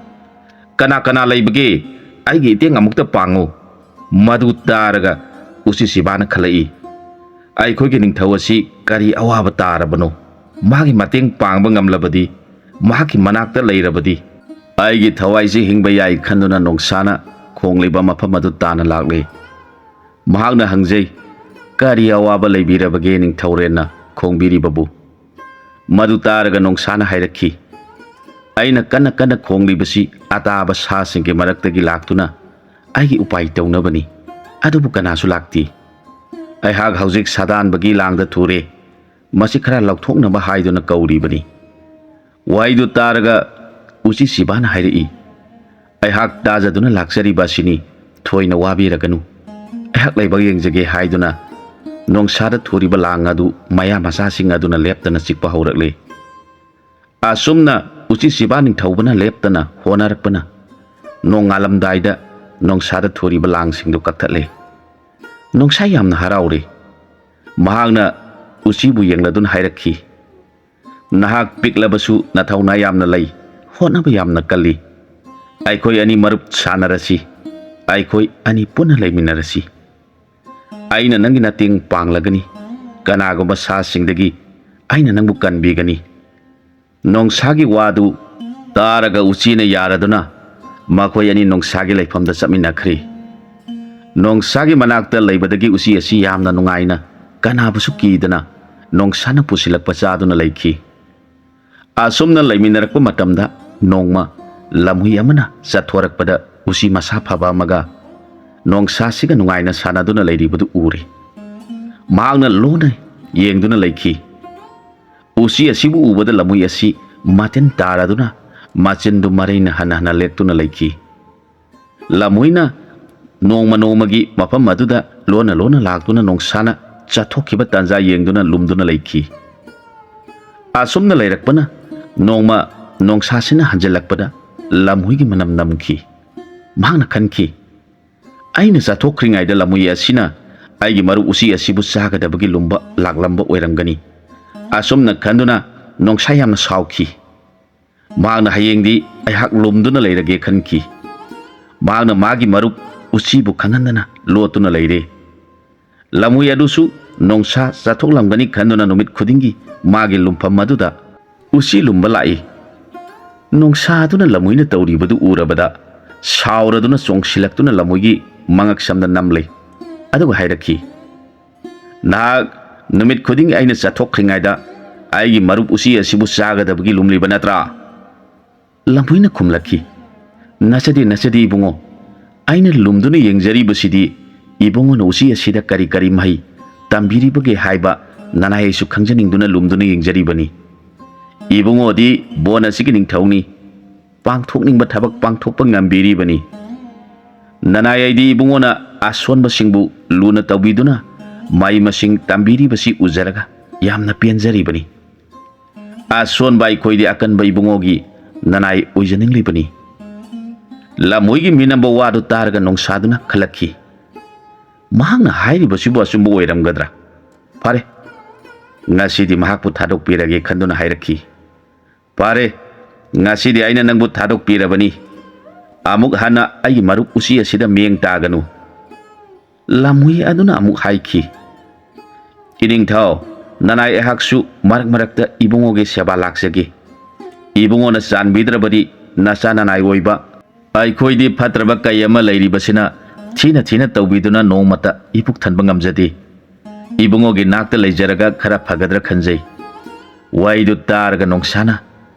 "ꯀꯅꯥ ꯀꯅꯥ ꯂꯩꯕꯒꯦ? ꯑꯩꯒꯤ ꯏꯇꯦꯡ ꯑꯃꯨꯛꯇ ꯄꯥꯡꯉꯨ!" ꯃꯗꯨ ꯇꯥꯔꯒ ꯎꯆꯤ ꯁꯤꯕꯥꯅ ꯈꯜꯂꯛꯏ, "ꯑꯩꯈꯣꯏꯒꯤ ꯅꯤꯡꯊꯧ ꯑꯁꯤ ꯀꯔꯤ ꯑꯋꯥꯕ ꯇꯥꯔꯕꯅꯣ? ꯃꯍꯥꯛꯀꯤ ꯃꯇꯦꯡ ꯄꯥꯡꯕ ꯉꯝꯂꯕꯗꯤ, ꯃꯍꯥꯛꯀꯤ ꯃꯅꯥꯛꯇ ꯂꯩꯔꯕꯗꯤ, ꯑꯩꯒꯤ ꯊꯋꯥꯏꯁꯤ ꯍꯤꯡꯕ ꯌꯥꯏ" ꯈꯟꯗꯨꯅ ꯅꯣꯡꯁꯥꯅ ꯈꯣꯡꯂꯤꯕ ꯃꯐꯝ ꯑꯗꯨ ꯇꯥꯅ ꯂꯥꯛꯂꯦ꯫ ꯃꯍꯥꯛꯅ ꯍꯪꯖꯩ, "ꯀꯔꯤ ꯑꯋꯥꯕ ꯂꯩꯕꯤꯔꯕꯒꯦ ꯅꯤꯡꯊꯧꯔꯦꯟꯅ ꯈꯣꯡꯕꯤꯔꯤꯕꯕꯨ?" ꯃꯗꯨ ꯇꯥꯔꯒ ꯅꯣꯡꯁꯥꯅ ꯍꯥꯏꯔꯛꯈꯤ, "ꯑꯩꯅ ꯀꯟꯅ ꯀꯟꯅ ꯈꯣꯡꯂꯤꯕꯁꯤ ꯑꯇꯥꯕ ꯁꯥꯁꯤꯡꯒꯤ ꯃꯔꯛꯇꯒꯤ ꯂꯥꯛꯇꯨꯅ ꯑꯩꯒꯤ ꯎꯄꯥꯏ ꯇꯧꯅꯕꯅꯤ꯫ ꯑꯗꯨꯕꯨ ꯀꯅꯥꯁꯨ ꯂꯥꯛꯇꯦ꯫ ꯑꯩꯍꯥꯛ ꯍꯧꯖꯤꯛ ꯁꯥꯗꯥꯟꯕꯒꯤ ꯂꯥꯡꯗ ꯊꯨꯔꯦ꯫ ꯃꯁꯤ ꯈꯔ ꯂꯧꯊꯣꯛꯅꯕ ꯍꯥꯏꯗꯨꯅ ꯀꯧꯔꯤꯕꯅꯤ"꯫ ꯋꯥꯍꯩꯗꯨ ꯇꯥꯔꯒ ꯎꯆꯤ ꯁꯤꯕꯥꯅ ꯍꯥꯏꯔꯛꯏ, "ꯑꯩꯍꯥꯛ ꯇꯥꯖꯗꯨꯅ ꯂꯥꯛꯆꯔꯤꯕ ꯑꯁꯤꯅꯤ, ꯊꯣꯏꯅ ꯋꯥꯕꯤꯔꯒꯅꯨ꯫ ꯑꯩꯍꯥꯛ ꯂꯥꯏꯕꯛ ꯌꯦꯡꯖꯒꯦ" ꯍꯥꯏꯗꯨꯅ ꯅꯣꯡꯁꯥꯗ ꯊꯨꯔꯤꯕ ꯂꯥꯡ ꯑꯗꯨ ꯃꯌꯥ ꯃꯆꯥꯁꯤꯡ ꯑꯗꯨꯅ ꯂꯦꯞꯇꯅ ꯆꯤꯛꯄ ꯍꯧꯔꯛꯂꯦ꯫ ꯑꯁꯨꯝꯅ ꯎꯆꯤ ꯁꯤꯕꯥ ꯅꯤꯡꯊꯧꯕꯅ ꯂꯦꯞꯇꯅ ꯍꯣꯠꯅꯔꯛꯄꯅ ꯅꯣꯡꯉꯥꯜꯂꯝꯗꯥꯏꯗ ꯅꯣꯡꯁꯥꯗ ꯊꯨꯔꯤꯕ ꯂꯥꯡꯁꯤꯡꯗꯨ ꯀꯛꯊꯠꯂꯦ꯫ ꯅꯣꯡꯁꯥ ꯌꯥꯝꯅ ꯍꯔꯥꯎꯔꯦ꯫ ꯃꯍꯥꯛꯅ ꯎꯆꯤꯕꯨ ꯌꯦꯡꯂꯗꯨꯅ ꯍꯥꯏꯔꯛꯈꯤ, "ꯅꯍꯥꯛ ꯄꯤꯛꯂꯕꯁꯨ ꯅꯊꯧꯅꯥ ꯌꯥꯝꯅ ꯂꯩ, ꯍꯣꯠꯅꯕ ꯌꯥꯝꯅ ꯀꯜꯂꯤ꯫ ꯑꯩꯈꯣꯏ ꯑꯅꯤ ꯃꯔꯨꯞ ꯁꯥꯟꯅꯔꯁꯤ, ꯑꯩꯈꯣꯏ ꯑꯅꯤ ꯄꯨꯟꯅ ꯂꯩꯃꯤꯟꯅꯔꯁꯤ꯫ ꯑꯩꯅ ꯅꯪꯒꯤ ꯃꯇꯦꯡ ꯄꯥꯡꯂꯒꯅꯤ꯫ ꯀꯅꯥꯒꯨꯝꯕ ꯁꯥꯁꯤꯡꯗꯒꯤ ꯑꯩꯅ ꯅꯪꯕꯨ ꯀꯟꯕꯤꯒꯅꯤ"꯫ ꯅꯣꯡꯁꯥꯒꯤ ꯋꯥꯗꯨ ꯇꯥꯔꯒ ꯎꯆꯤꯅ ꯌꯥꯔꯗꯨꯅ ꯃꯈꯣꯏ ꯑꯅꯤ ꯅꯣꯡꯁꯥꯒꯤ ꯂꯩꯐꯝꯗ ꯆꯠꯃꯤꯟꯅꯈ꯭ꯔꯦ꯫ ꯅꯣꯡꯁꯥꯒꯤ ꯃꯅꯥꯛꯇ ꯂꯩꯕꯗꯒꯤ ꯎꯆꯤ ꯑꯁꯤ ꯌꯥꯝꯅ ꯅꯨꯡꯉꯥꯏꯅ, ꯀꯅꯥꯕꯨꯁꯨ ꯀꯤꯗꯅ, ꯅꯣꯡꯁꯥꯅ ꯄꯨꯁꯤꯜꯂꯛꯄ ꯆꯥꯗꯨꯅ ꯂꯩꯈꯤ꯫ ꯑꯁꯨꯝꯅ ꯂꯩꯃꯤꯟꯅꯔꯛꯄ ꯃꯇꯝꯗ ꯅꯣꯡꯃ ꯂꯝꯍꯨꯏ ꯑꯃꯅ ꯆꯠꯊꯣꯔꯛꯄꯗ ꯎꯆꯤ ꯃꯁꯥ ꯐꯕ ꯑꯃꯒ ꯅꯣꯡꯁꯥꯁꯤꯒ ꯅꯨꯡꯉꯥꯏꯅ ꯁꯥꯟꯅꯗꯨꯅ ꯂꯩꯔꯤꯕꯗꯨ ꯎꯔꯦ꯫ ꯃꯍꯥꯛꯅ ꯂꯣꯟꯅ ꯌꯦꯡꯗꯨꯅ ꯂꯩꯈꯤ꯫ ꯎꯆꯤ ꯑꯁꯤꯕꯨ ꯎꯕꯗ ꯂꯝꯍꯨꯏ ꯑꯁꯤ ꯃꯇꯤꯟ ꯇꯥꯔꯗꯨꯅ ꯃꯆꯤꯟꯗꯨ ꯃꯔꯩꯅ ꯍꯟꯅ ꯍꯟꯅ ꯂꯦꯛꯇꯨꯅ ꯂꯩꯈꯤ꯫ ꯂꯝꯍꯨꯏꯅ ꯅꯣꯡꯃ ꯅꯣꯡꯃꯒꯤ ꯃꯐꯝ ꯑꯗꯨꯗ ꯂꯣꯟꯅ ꯂꯣꯟꯅ ꯂꯥꯛꯇꯨꯅ ꯅꯣꯡꯁꯥꯅ ꯆꯠꯊꯣꯛꯈꯤꯕ ꯇꯥꯟꯖꯥ ꯌꯦꯡꯗꯨꯅ ꯂꯨꯝꯗꯨꯅ ꯂꯩꯈꯤ꯫ ꯑꯁꯨꯝꯅ ꯂꯩꯔꯛꯄꯅ ꯅꯣꯡꯃ ꯅꯣꯡꯁꯥꯁꯤꯅ ꯍꯟꯖꯤꯜꯂꯛꯄꯗ ꯂꯝꯍꯨꯏꯒꯤ ꯃꯅꯝ ꯅꯝꯈꯤ꯫ ꯃꯍꯥꯛꯅ ꯈꯟꯈꯤ, "ꯑꯩꯅ ꯆꯠꯊꯣꯛꯈ꯭ꯔꯤꯉꯩꯗ ꯂꯝꯍꯨꯏ ꯑꯁꯤꯅ ꯑꯩꯒꯤ ꯃꯔꯨꯞ ꯎꯆꯤ ꯑꯁꯤꯕꯨ ꯆꯥꯒꯗꯕꯒꯤ ꯂꯨꯝꯕ ꯂꯥꯛꯂꯝꯕ ꯑꯣꯏꯔꯝꯒꯅꯤ"꯫ ꯑꯁꯨꯝꯅ ꯈꯟꯗꯨꯅ ꯅꯣꯡꯁꯥ ꯌꯥꯝꯅ ꯁꯥꯎꯈꯤ꯫ ꯃꯍꯥꯛꯅ ꯍꯌꯦꯡꯗꯤ ꯑꯩꯍꯥꯛ ꯂꯨꯝꯗꯨꯅ ꯂꯩꯔꯒꯦ ꯈꯟꯈꯤ꯫ ꯃꯍꯥꯛꯅ ꯃꯥꯒꯤ ꯃꯔꯨꯞ ꯎꯆꯤꯕꯨ ꯈꯪꯍꯟꯗꯅ ꯂꯣꯠꯇꯨꯅ ꯂꯩꯔꯦ꯫ ꯂꯝꯍꯨꯏ ꯑꯗꯨꯁꯨ ꯅꯣꯡꯁꯥ ꯆꯥꯊꯣꯛꯂꯝꯒꯅꯤ ꯈꯟꯗꯨꯅ ꯅꯨꯃꯤꯠ ꯈꯨꯗꯤꯡꯒꯤ ꯃꯥꯒꯤ ꯂꯨꯝꯐꯝ ꯑꯗꯨꯗ ꯎꯆꯤ ꯂꯨꯝꯕ ꯂꯥꯛꯏ꯫ ꯅꯣꯡꯁꯥ ꯑꯗꯨꯅ ꯂꯝꯍꯨꯏꯅ ꯇꯧꯔꯤꯕꯗꯨ ꯎꯔꯕꯗ ꯁꯥꯎꯔꯗꯨꯅ ꯆꯣꯡꯁꯤꯜꯂꯛꯇꯨꯅ ꯂꯝꯍꯨꯏꯒꯤ ꯃꯉꯛꯁꯝꯗ ꯅꯝꯂꯦ꯫ ꯑꯗꯨꯒ ꯍꯥꯏꯔꯛꯈꯤ, "ꯅꯍꯥꯛ ꯅꯨꯃꯤꯠ ꯈꯨꯗꯤꯡꯒꯤ ꯑꯩꯅ ꯆꯠꯊꯣꯛꯈ꯭ꯔꯤꯉꯩꯗ ꯑꯩꯒꯤ ꯃꯔꯨꯞ ꯎꯆꯤ ꯑꯁꯤꯕꯨ ꯆꯥꯒꯗꯕꯒꯤ ꯂꯨꯝꯂꯤꯕ ꯅꯠꯇ꯭ꯔꯥ?" ꯂꯝꯍꯨꯏꯅ ꯈꯨꯝꯂꯛꯈꯤ, "ꯅꯠꯆꯗꯦ, ꯅꯠꯆꯗꯦ ꯏꯕꯨꯡꯉꯣ꯫ ꯑꯩꯅ ꯂꯨꯝꯗꯨꯅ ꯌꯦꯡꯖꯔꯤꯕꯁꯤꯗꯤ ꯏꯕꯨꯡꯉꯣꯅ ꯎꯆꯤ ꯑꯁꯤꯗ ꯀꯔꯤ ꯀꯔꯤ ꯃꯍꯩ ꯇꯝꯕꯤꯔꯤꯕꯒꯦ ꯍꯥꯏꯕ ꯅꯅꯥꯏ ꯑꯩꯁꯨ ꯈꯪꯖꯅꯤꯡꯗꯨꯅ ꯂꯨꯝꯗꯨꯅ ꯌꯦꯡꯖꯔꯤꯕꯅꯤ꯫ ꯏꯕꯨꯡꯉꯣꯗꯤ ꯕꯣꯟ ꯑꯁꯤꯒꯤ ꯅꯤꯡꯊꯧꯅꯤ꯫ ꯄꯥꯡꯊꯣꯛꯅꯤꯡꯕ ꯊꯕꯛ ꯄꯥꯡꯊꯣꯛꯄ ꯉꯝꯕꯤꯔꯤꯕꯅꯤ꯫ ꯅꯅꯥꯏ ꯑꯩꯗꯤ ꯏꯕꯨꯡꯉꯣꯅ ꯑꯁꯣꯟꯕꯁꯤꯡꯕꯨ ꯂꯨꯅ ꯇꯧꯕꯤꯗꯨꯅ ꯃꯍꯩ ꯃꯁꯤꯡ ꯇꯝꯕꯤꯔꯤꯕꯁꯤ ꯎꯖꯔꯒ ꯌꯥꯝꯅ ꯄꯦꯟꯖꯔꯤꯕꯅꯤ꯫ ꯑꯁꯣꯟꯕ ꯑꯩꯈꯣꯏꯗꯤ ꯑꯀꯟꯕ ꯏꯕꯨꯡꯉꯣꯒꯤ ꯅꯅꯥꯏ ꯑꯣꯏꯖꯅꯤꯡꯂꯤꯕꯅꯤ꯫" ꯂꯝꯍꯨꯏꯒꯤ ꯃꯤꯅꯝꯕ ꯋꯥꯗꯨ ꯇꯥꯔꯒ ꯅꯣꯡꯁꯥꯗꯨꯅ ꯈꯜꯂꯛꯈꯤ, "ꯃꯍꯥꯛꯅ ꯍꯥꯏꯔꯤꯕꯁꯤꯕꯨ ꯑꯆꯨꯝꯕ ꯑꯣꯏꯔꯝꯒꯗ꯭ꯔꯥ? ꯐꯔꯦ, ꯉꯁꯤꯗꯤ ꯃꯍꯥꯛꯄꯨ ꯊꯥꯗꯣꯛꯄꯤꯔꯒꯦ" ꯈꯟꯗꯨꯅ ꯍꯥꯏꯔꯛꯈꯤ꯫ "ꯐꯔꯦ, ꯉꯁꯤꯗꯤ ꯑꯩꯅ ꯅꯪꯕꯨ ꯊꯥꯗꯣꯛꯄꯤꯔꯕꯅꯤ꯫ ꯑꯃꯨꯛ ꯍꯟꯅ ꯑꯩꯒꯤ ꯃꯔꯨꯞ ꯎꯆꯤ ꯑꯁꯤꯗ ꯃꯤꯠꯌꯦꯡ ꯇꯥꯒꯅꯨ꯫" ꯂꯝꯍꯨꯏ ꯑꯗꯨꯅ ꯑꯃꯨꯛ ꯍꯥꯏꯈꯤ, "ꯏꯅꯤꯡꯊꯧ, ꯅꯅꯥꯏ ꯑꯩꯍꯥꯛꯁꯨ ꯃꯔꯛ ꯃꯔꯛꯇ ꯏꯕꯨꯡꯉꯣꯒꯤ ꯁꯦꯕꯥ ꯂꯥꯛꯆꯒꯦ꯫ ꯏꯕꯨꯡꯉꯣꯅ ꯆꯥꯟꯕꯤꯗ꯭ꯔꯕꯗꯤ ꯅꯆꯥ ꯅꯅꯥꯏ ꯑꯣꯏꯕ ꯑꯩꯈꯣꯏꯗꯤ ꯐꯠꯇ꯭ꯔꯕ ꯀꯩ ꯑꯃ ꯂꯩꯔꯤꯕꯁꯤꯅ ꯊꯤꯅ ꯊꯤꯅ ꯇꯧꯕꯤꯗꯨꯅ ꯅꯣꯡꯃꯇ ꯏꯄꯨꯛ ꯊꯟꯕ ꯉꯝꯖꯗꯦ꯫ ꯏꯕꯨꯡꯉꯣꯒꯤ ꯅꯥꯛꯇ ꯂꯩꯖꯔꯒ ꯈꯔ ꯐꯒꯗ꯭ꯔꯥ ꯈꯟꯖꯩ꯫" ꯋꯥꯍꯩꯗꯨ ꯇꯥꯔꯒ ꯅꯣꯡꯁꯥꯅ,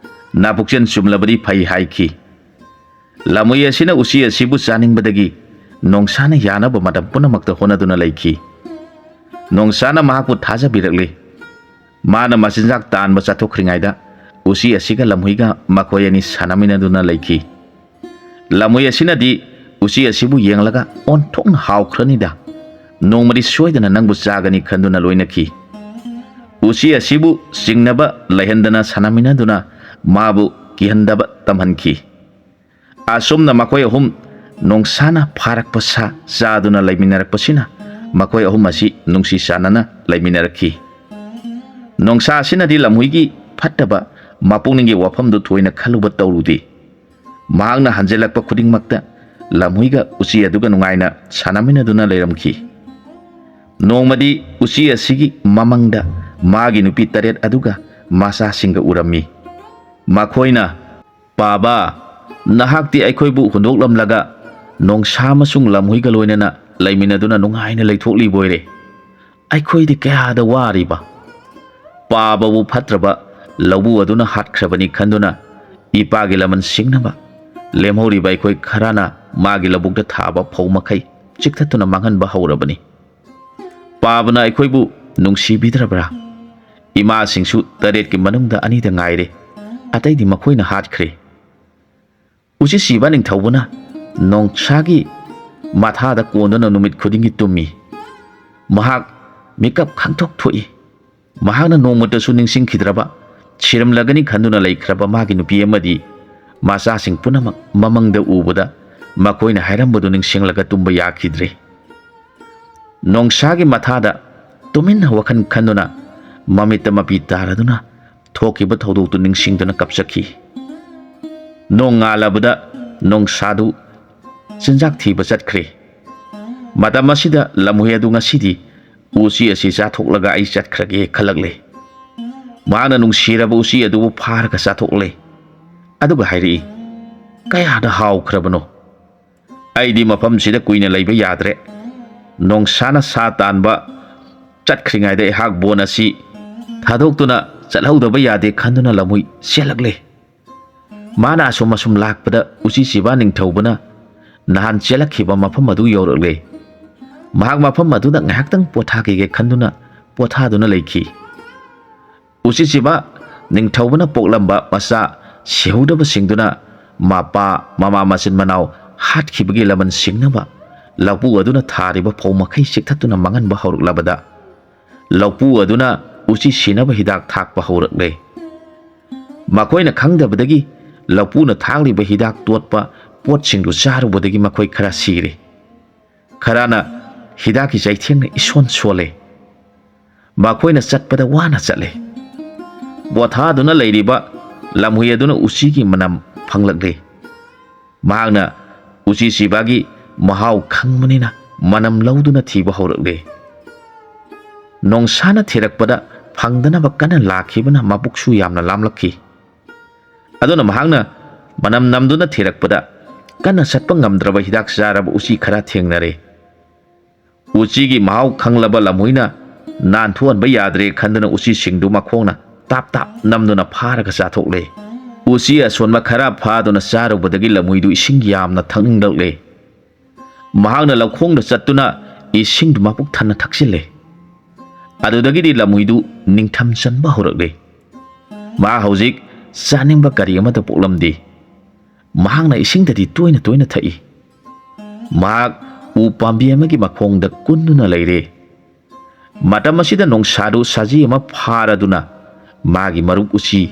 "ꯅꯥꯄꯨꯛꯆꯦꯟ ꯆꯨꯝꯂꯕꯗꯤ ꯐꯩ" ꯍꯥꯏꯈꯤ꯫ ꯂꯝꯍꯨꯏ ꯑꯁꯤꯅ ꯎꯆꯤ ꯑꯁꯤꯕꯨ ꯆꯥꯅꯤꯡꯕꯗꯒꯤ ꯅꯣꯡꯁꯥꯅ ꯌꯥꯅꯕ ꯃꯇꯝ ꯄꯨꯝꯅꯃꯛꯇ ꯍꯣꯠꯅꯗꯨꯅ ꯂꯩꯈꯤ꯫ ꯅꯣꯡꯁꯥꯅ ꯃꯍꯥꯛꯄꯨ ꯊꯥꯖꯕꯤꯔꯛꯂꯦ꯫ ꯃꯥꯅ ꯃꯆꯤꯟꯖꯥꯛ ꯇꯥꯟꯕ ꯆꯠꯊꯣꯛꯈ꯭ꯔꯤꯉꯩꯗ ꯎꯆꯤ ꯑꯁꯤꯒ ꯂꯝꯍꯨꯏꯒ ꯃꯈꯣꯏ ꯑꯅꯤ ꯁꯥꯟꯅꯃꯤꯟꯅꯗꯨꯅ ꯂꯩꯈꯤ꯫ ꯂꯝꯍꯨꯏ ꯑꯁꯤꯅꯗꯤ ꯎꯆꯤ ꯑꯁꯤꯕꯨ ꯌꯦꯡꯂꯒ ꯑꯣꯟꯊꯣꯛꯅ ꯍꯥꯎꯈ꯭ꯔꯅꯤꯗ, ꯅꯣꯡꯃꯗꯤ ꯁꯣꯏꯗꯅ ꯅꯪꯕꯨ ꯆꯥꯒꯅꯤ ꯈꯟꯗꯨꯅ ꯂꯣꯏꯅꯈꯤ꯫ ꯎꯆꯤ ꯑꯁꯤꯕꯨ ꯆꯤꯡꯅꯕ ꯂꯩꯍꯟꯗꯅ ꯁꯥꯟꯅꯃꯤꯟꯅꯗꯨꯅ ꯃꯥꯕꯨ ꯀꯤꯍꯟꯗꯕ ꯇꯝꯍꯟꯈꯤ꯫ ꯑꯁꯨꯝꯅ ꯃꯈꯣꯏ ꯑꯍꯨꯝ ꯅꯣꯡꯁꯥꯅ ꯐꯥꯔꯛꯄ ꯁꯥ ꯆꯥꯗꯨꯅ ꯂꯩꯃꯤꯟꯅꯔꯛꯄꯁꯤꯅ ꯃꯈꯣꯏ ꯑꯍꯨꯝ ꯑꯁꯤ ꯅꯨꯡꯁꯤ ꯆꯥꯟꯅꯅ ꯂꯩꯃꯤꯟꯅꯔꯛꯈꯤ꯫ ꯅꯣꯡꯁꯥ ꯑꯁꯤꯅꯗꯤ ꯂꯝꯍꯨꯏꯒꯤ ꯐꯠꯇꯕ ꯃꯄꯨꯛꯅꯤꯡꯒꯤ ꯋꯥꯐꯝꯗꯨ ꯊꯣꯏꯅ ꯈꯜꯂꯨꯕ ꯇꯧꯔꯨꯗꯦ꯫ ꯃꯍꯥꯛꯅ ꯍꯟꯖꯤꯜꯂꯛꯄ ꯈꯨꯗꯤꯡꯃꯛꯇ ꯂꯝꯍꯨꯏꯒ ꯎꯆꯤ ꯑꯗꯨꯒ ꯅꯨꯡꯉꯥꯏꯅ ꯁꯥꯟꯅꯃꯤꯟꯅꯗꯨꯅ ꯂꯩꯔꯝꯈꯤ꯫ ꯅꯣꯡꯃꯗꯤ ꯎꯆꯤ ꯑꯁꯤꯒꯤ ꯃꯃꯪꯗ ꯃꯥꯒꯤ ꯅꯨꯄꯤ ꯇꯔꯦꯠ ꯑꯗꯨꯒ ꯃꯆꯥꯁꯤꯡꯒ ꯎꯔꯝꯃꯤ꯫ ꯃꯈꯣꯏꯅ, "ꯄꯥꯕ, ꯅꯍꯥꯛꯇꯤ ꯑꯩꯈꯣꯏꯕꯨ ꯍꯨꯟꯗꯣꯛꯂꯝꯂꯒ ꯅꯣꯡꯁꯥ ꯑꯃꯁꯨꯡ ꯂꯝꯍꯨꯏꯒ ꯂꯣꯏꯅꯅ ꯂꯩꯃꯤꯟꯅꯗꯨꯅ ꯅꯨꯡꯉꯥꯏꯅ ꯂꯩꯊꯣꯛꯂꯤꯕꯣꯏꯔꯦ꯫ ꯑꯩꯈꯣꯏꯗꯤ ꯀꯌꯥꯗ ꯋꯥꯔꯤꯕ! ꯄꯥꯕꯕꯨ ꯐꯠꯇ꯭ꯔꯕ ꯂꯧꯕꯨ ꯑꯗꯨꯅ ꯍꯥꯠꯈ꯭ꯔꯕꯅꯤ ꯈꯟꯗꯨꯅ ꯏꯄꯥꯒꯤ ꯂꯃꯟ ꯁꯤꯡꯅꯕ ꯂꯦꯝꯍꯧꯔꯤꯕ ꯑꯩꯈꯣꯏ ꯈꯔꯅ ꯃꯥꯒꯤ ꯂꯧꯕꯨꯛꯇ ꯊꯥꯕ ꯐꯧ ꯃꯈꯩ ꯆꯤꯛꯊꯠꯇꯨꯅ ꯃꯥꯡꯍꯟꯕ ꯍꯧꯔꯕꯅꯤ꯫ ꯄꯥꯕꯅ ꯑꯩꯈꯣꯏꯕꯨ ꯅꯨꯡꯁꯤꯕꯤꯗ꯭ꯔꯕ꯭ꯔꯥ? ꯏꯃꯥꯁꯤꯡꯁꯨ ꯇꯔꯦꯠꯀꯤ ꯃꯅꯨꯡꯗ ꯑꯅꯤꯗ ꯉꯥꯏꯔꯦ, ꯑꯇꯩꯗꯤ ꯃꯈꯣꯏꯅ ꯍꯥꯠꯈ꯭ꯔꯦ꯫" ꯎꯆꯤꯁꯤꯕ ꯅꯤꯡꯊꯧꯕꯅ ꯅꯣꯡꯁꯥꯒꯤ ꯃꯊꯥꯗ ꯀꯣꯟꯗꯨꯅ ꯅꯨꯃꯤꯠ ꯈꯨꯗꯤꯡꯒꯤ ꯇꯨꯝꯃꯤ꯫ ꯃꯍꯥꯛ ꯃꯤꯀꯞ ꯈꯪꯊꯣꯛ ꯊꯣꯛꯏ꯫ ꯃꯍꯥꯛꯅ ꯅꯣꯡꯃꯇꯁꯨ ꯅꯤꯡꯁꯤꯡꯈꯤꯗ꯭ꯔꯕ ꯁꯤꯔꯝꯂꯒꯅꯤ ꯈꯟꯗꯨꯅ ꯂꯩꯈ꯭ꯔꯕ ꯃꯥꯒꯤ ꯅꯨꯄꯤ ꯑꯃꯗꯤ ꯃꯆꯥꯁꯤꯡ ꯄꯨꯝꯅꯃꯛ ꯃꯃꯪꯗ ꯎꯕꯗ ꯃꯈꯣꯏꯅ ꯍꯥꯏꯔꯝꯕꯗꯨ ꯅꯤꯡꯁꯤꯡꯂꯒ ꯇꯨꯝꯕ ꯌꯥꯈꯤꯗ꯭ꯔꯦ꯫ ꯅꯣꯡꯁꯥꯒꯤ ꯃꯊꯥꯗ ꯇꯨꯃꯤꯟꯅ ꯋꯥꯈꯜ ꯈꯟꯗꯨꯅ ꯃꯃꯤꯠꯇ ꯃꯄꯤ ꯇꯥꯔꯗꯨꯅ ꯊꯣꯛꯈꯤꯕ ꯊꯧꯗꯣꯛꯇꯨ ꯅꯤꯡꯁꯤꯡꯗꯨꯅ ꯀꯞꯆꯈꯤ꯫ ꯅꯣꯡꯉꯥꯜꯂꯕꯗ ꯅꯣꯡꯁꯥꯗꯨ ꯆꯤꯟꯖꯥꯛ ꯊꯤꯕ ꯆꯠꯈ꯭ꯔꯦ꯫ ꯃꯇꯝ ꯑꯁꯤꯗ ꯂꯝꯍꯨꯏ ꯑꯗꯨ ꯉꯁꯤꯗꯤ ꯎꯆꯤ ꯑꯁꯤ ꯆꯥꯊꯣꯛꯂꯒ ꯑꯩ ꯆꯠꯈ꯭ꯔꯒꯦ ꯈꯜꯂꯛꯂꯦ꯫ ꯃꯍꯥꯛꯅ ꯅꯨꯡꯁꯤꯔꯕ ꯎꯆꯤ ꯑꯗꯨꯕꯨ ꯐꯥꯔꯒ ꯆꯥꯊꯣꯛꯂꯦ꯫ ꯑꯗꯨꯒ ꯍꯥꯏꯔꯛꯏ, "ꯀꯌꯥꯗ ꯍꯥꯎꯈ꯭ꯔꯕꯅꯣ! ꯑꯩꯗꯤ ꯃꯐꯝꯁꯤꯗ ꯀꯨꯏꯅ ꯂꯩꯕ ꯌꯥꯗ꯭ꯔꯦ꯫ ꯅꯣꯡꯁꯥꯅ ꯁꯥ ꯇꯥꯟꯕ ꯆꯠꯈ꯭ꯔꯤꯉꯩꯗ ꯑꯩꯍꯥꯛ ꯕꯣꯟ ꯑꯁꯤ ꯊꯥꯗꯣꯛꯇꯨꯅ ꯆꯠꯍꯧꯗꯕ ꯌꯥꯗꯦ" ꯈꯟꯗꯨꯅ ꯂꯝꯍꯨꯏ ꯆꯦꯜꯂꯛꯂꯦ꯫ ꯃꯥꯅ ꯑꯁꯨꯝ ꯑꯁꯨꯝ ꯂꯥꯛꯄꯗ ꯎꯆꯤ ꯁꯤꯕꯥ ꯅꯤꯡꯊꯧꯕꯅ ꯅꯍꯥꯟ ꯆꯦꯜꯂꯛꯈꯤꯕ ꯃꯐꯝ ꯑꯗꯨ ꯌꯧꯔꯛꯂꯦ꯫ ꯃꯍꯥꯛ ꯃꯐꯝ ꯑꯗꯨꯗ ꯉꯥꯏꯍꯥꯛꯇꯪ ꯄꯣꯊꯥꯈꯤꯒꯦ ꯈꯟꯗꯨꯅ ꯄꯣꯊꯥꯗꯨꯅ ꯂꯩꯈꯤ꯫ ꯎꯆꯤꯁꯤꯕ ꯅꯤꯡꯊꯧꯕꯅ ꯄꯣꯛꯂꯝꯕ ꯃꯆꯥ ꯁꯤꯍꯧꯗꯕꯁꯤꯡꯗꯨꯅ ꯃꯄꯥ, ꯃꯃꯥ, ꯃꯆꯤꯟ ꯃꯅꯥꯎ ꯍꯥꯠꯈꯤꯕꯒꯤ ꯂꯃꯟ ꯁꯤꯡꯅꯕ ꯂꯧꯄꯨ ꯑꯗꯨꯅ ꯊꯥꯔꯤꯕ ꯐꯧ ꯃꯈꯩ ꯆꯤꯛꯊꯠꯇꯨꯅ ꯃꯥꯡꯍꯟꯕ ꯍꯧꯔꯛꯂꯕꯗ, ꯂꯧꯄꯨ ꯑꯗꯨꯅ ꯎꯆꯤ ꯁꯤꯅꯕ ꯍꯤꯗꯥꯛ ꯊꯥꯛꯄ ꯍꯧꯔꯛꯂꯦ꯫ ꯃꯈꯣꯏꯅ ꯈꯪꯗꯕꯗꯒꯤ ꯂꯧꯄꯨꯅ ꯊꯥꯛꯂꯤꯕ ꯍꯤꯗꯥꯛ ꯇꯣꯠꯄ ꯄꯣꯠꯁꯤꯡꯗꯨ ꯆꯥꯔꯨꯕꯗꯒꯤ ꯃꯈꯣꯏ ꯈꯔ ꯁꯤꯔꯦ꯫ ꯈꯔꯅ ꯍꯤꯗꯥꯛꯀꯤ ꯆꯩꯊꯦꯡꯅ ꯏꯁꯣꯟ ꯁꯣꯜꯂꯦ꯫ ꯃꯈꯣꯏꯅ ꯆꯠꯄꯗ ꯋꯥꯅ ꯆꯠꯂꯦ꯫ ꯄꯣꯊꯥꯗꯨꯅ ꯂꯩꯔꯤꯕ ꯂꯝꯍꯨꯏ ꯑꯗꯨꯅ ꯎꯆꯤꯒꯤ ꯃꯅꯝ ꯐꯪꯂꯛꯂꯦ꯫ ꯃꯍꯥꯛꯅ ꯎꯆꯤ ꯁꯤꯕꯒꯤ ꯃꯍꯥꯎ ꯈꯪꯕꯅꯤꯅ ꯃꯅꯝ ꯂꯧꯗꯨꯅ ꯊꯤꯕ ꯍꯧꯔꯛꯂꯦ꯫ ꯅꯣꯡꯁꯥꯅ ꯊꯤꯔꯛꯄꯗ ꯐꯪꯗꯅꯕ ꯀꯟꯅ ꯂꯥꯛꯈꯤꯕꯅ ꯃꯕꯨꯛꯁꯨ ꯌꯥꯝꯅ ꯂꯥꯝꯂꯛꯈꯤ꯫ ꯑꯗꯨꯅ ꯃꯍꯥꯛꯅ ꯃꯅꯝ ꯅꯝꯗꯨꯅ ꯊꯤꯔꯛꯄꯗ ꯀꯟꯅ ꯆꯠꯄ ꯉꯝꯗ꯭ꯔꯕ ꯍꯤꯗꯥꯛ ꯆꯥꯔꯕ ꯎꯆꯤ ꯈꯔ ꯊꯦꯡꯅꯔꯦ꯫ ꯎꯆꯤꯒꯤ ꯃꯍꯥꯎ ꯈꯪꯂꯕ ꯂꯝꯍꯨꯏꯅ ꯅꯥꯟꯊꯣꯛꯍꯟꯕ ꯌꯥꯗ꯭ꯔꯦ ꯈꯟꯗꯨꯅ ꯎꯆꯤꯁꯤꯡꯗꯨ ꯃꯈꯣꯡꯅ ꯇꯥꯞ ꯇꯥꯞ ꯅꯝꯗꯨꯅ ꯐꯥꯔꯒ ꯆꯥꯊꯣꯛꯂꯦ꯫ ꯎꯆꯤ ꯑꯁꯣꯟꯕ ꯈꯔ ꯐꯥꯗꯨꯅ ꯆꯥꯔꯨꯕꯗꯒꯤ ꯂꯝꯍꯨꯏꯗꯨ ꯏꯁꯤꯡ ꯌꯥꯝꯅ ꯊꯛꯅꯤꯡꯂꯛꯂꯦ꯫ ꯃꯍꯥꯛꯅ ꯂꯧꯈꯣꯡꯗ ꯆꯠꯇꯨꯅ ꯏꯁꯤꯡꯗꯨ ꯃꯄꯨꯛ ꯊꯟꯅ ꯊꯛꯆꯤꯜꯂꯦ꯫ ꯑꯗꯨꯗꯒꯤꯗꯤ ꯂꯝꯍꯨꯏꯗꯨ ꯅꯤꯡꯊꯝ ꯆꯟꯕ ꯍꯧꯔꯛꯂꯦ꯫ ꯃꯥ ꯍꯧꯖꯤꯛ ꯆꯥꯅꯤꯡꯕ ꯀꯔꯤ ꯑꯃꯠꯇ ꯄꯣꯛꯂꯝꯗꯦ꯫ ꯃꯍꯥꯛꯅ ꯏꯁꯤꯡꯗꯗꯤ ꯇꯣꯏꯅ ꯇꯣꯏꯅ ꯊꯛꯏ꯫ ꯃꯍꯥꯛ ꯎ ꯄꯥꯝꯕꯤ ꯑꯃꯒꯤ ꯃꯈꯣꯡꯗ ꯀꯨꯟꯗꯨꯅ ꯂꯩꯔꯦ꯫ ꯃꯇꯝ ꯑꯁꯤꯗ ꯅꯣꯡꯁꯥꯗꯨ ꯁꯖꯤ ꯑꯃ ꯐꯥꯔꯗꯨꯅ ꯃꯥꯒꯤ ꯃꯔꯨꯞ ꯎꯆꯤ